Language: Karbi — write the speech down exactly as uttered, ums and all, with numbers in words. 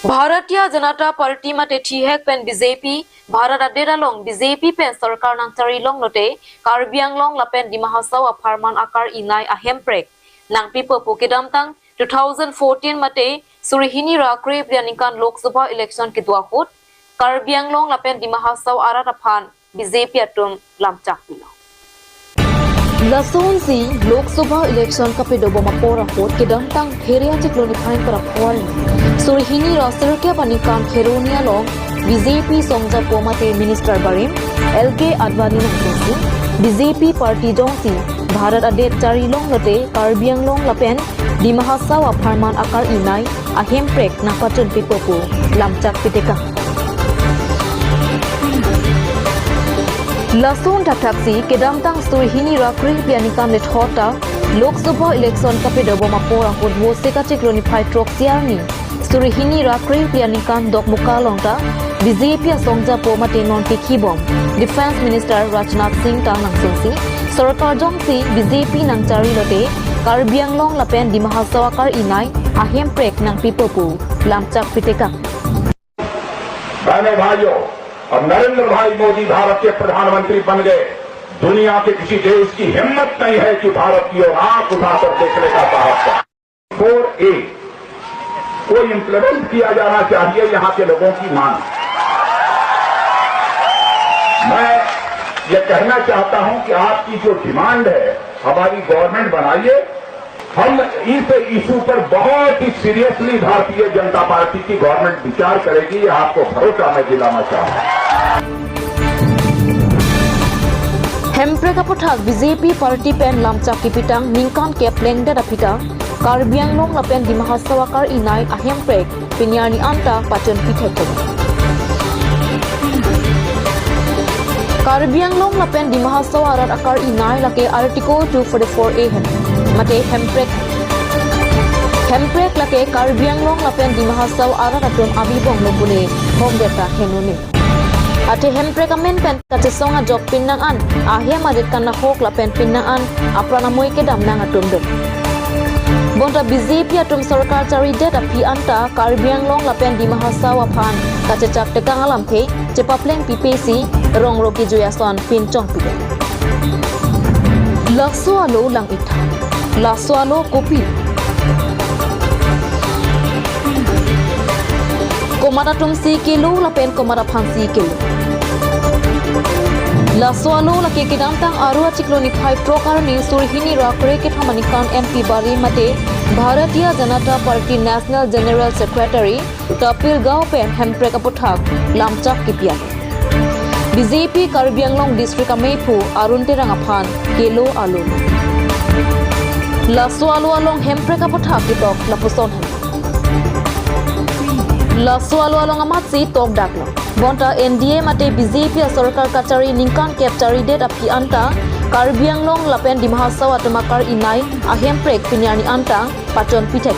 Bharatiya Janata Party mate thihek pen B J P, Bharat adet along B J P pen sorkar nangchari longlote, Karbi Anglong lapen Dima Hasao apharman akar-inai ahemprek nangpipo pu kedamtang two thousand fourteen mate suri hini ra krephli aningkan Lok Sabha election kedo ahut, Karbi Anglong lapen Dima Hasao arat aphan B J P atum lamchak pilo. Lasonsi Lok Sabha election kapadobom apor ahut kedamtang Phere achiklo niphai ingkoi ra pho arni suri hini ra sirkep aningkan Kheroni along B J P songjapo mate minister barim L K Advani nangtungsi B J P party jongsi Bharat adet chari longlote Karbi Anglong lapen Dima Hasao apharman akar-inai ahemprek nangpachun pipo pu lamchak pitekang. Lason thakthaksi kedamtang suri hini ra krephli aningkan lethot ta Lok Sabha election kapadobom apor ahut vosik achiklo niphai throksi arni suri hini ra krephli aningkan Dokmoka along ta B J P asongjapo mate non kekhibom Defence Minister Rajnath Singh ta nangtungsi sorkar jongsi B J P nangchari lote Karbi Anglong lapen Dima Hasao akar-inai ahemprek nangpipo pu lamchak pitekang. बहनों भाइयों, अब नरेंद्र भाई मोदी भारत के प्रधानमंत्री बन गए। दुनिया के किसी देश की हिम्मत नहीं है कि भारत की ओर आंख उठाकर देखने का साहस करे। फोर ए को इम्प्लीमेंट किया जाना चाहिए, यहाँ के लोगों की मांग। मैं ये कहना चाहता हूं कि आपकी जो डिमांड है, हमारी गवर्नमेंट बनाइए, हम इस इशू पर बहुत ही सीरियसली भारतीय जनता पार्टी की गवर्नमेंट विचार करेगी, ये आपको भरोसा मैं दिलाना चाहता हूं। Hemprek aputhak B J P party pen lamchak kepitang ningkan kep lengdet aphi ta Karbi Anglong lapen Dima Hasao akar-inai ahemprek pini arni anta pachun pithek. Karbi Anglong lapen Dima Hasao arat akar-inai lake Article two forty-four A hem mate hemprek. Hemprek lake Karbi Anglong lapen Dima Hasao arat atum abibong lo pule hongdet ta henone. Athe hemprek amen pen kachesong ajok pinnang an ahem adet kanahok lapen pinnang an apran amoi kedam nang atum do. Bonta B J P atum sorkar charidet aphi anta Karbi Anglong lapen Dima Hasao aphan kachechak tekang alamthe chepapleng pipe si rongro kejui ason pinchong pide. Laso alo lang-iktha. Laso alo kopi? Komat atumsi kelo lapen komat aphansi kelo? Laso alo lake kedamtang Aru achiklo niphai throk arni suri hini ra krekethom aningkan M P barim mate Bharatiya Janata Party National General Secretary Kapil Gaon pen hemprek aputhak lamchak kepi alo. B J P Karbi Anglong District ameiphu Arun Terang aphan kelo alo. Laso alo along hemprek aputhak ketok lapuson hem. Laso alo along amatsi tokdak lo. Bonta N D A mate B J P asorkar kachari ningkan kep charidet aphi anta Karbi Anglong lapen Dima Hasao atum akar-inai ahemprek pini arni anta pachun pithek.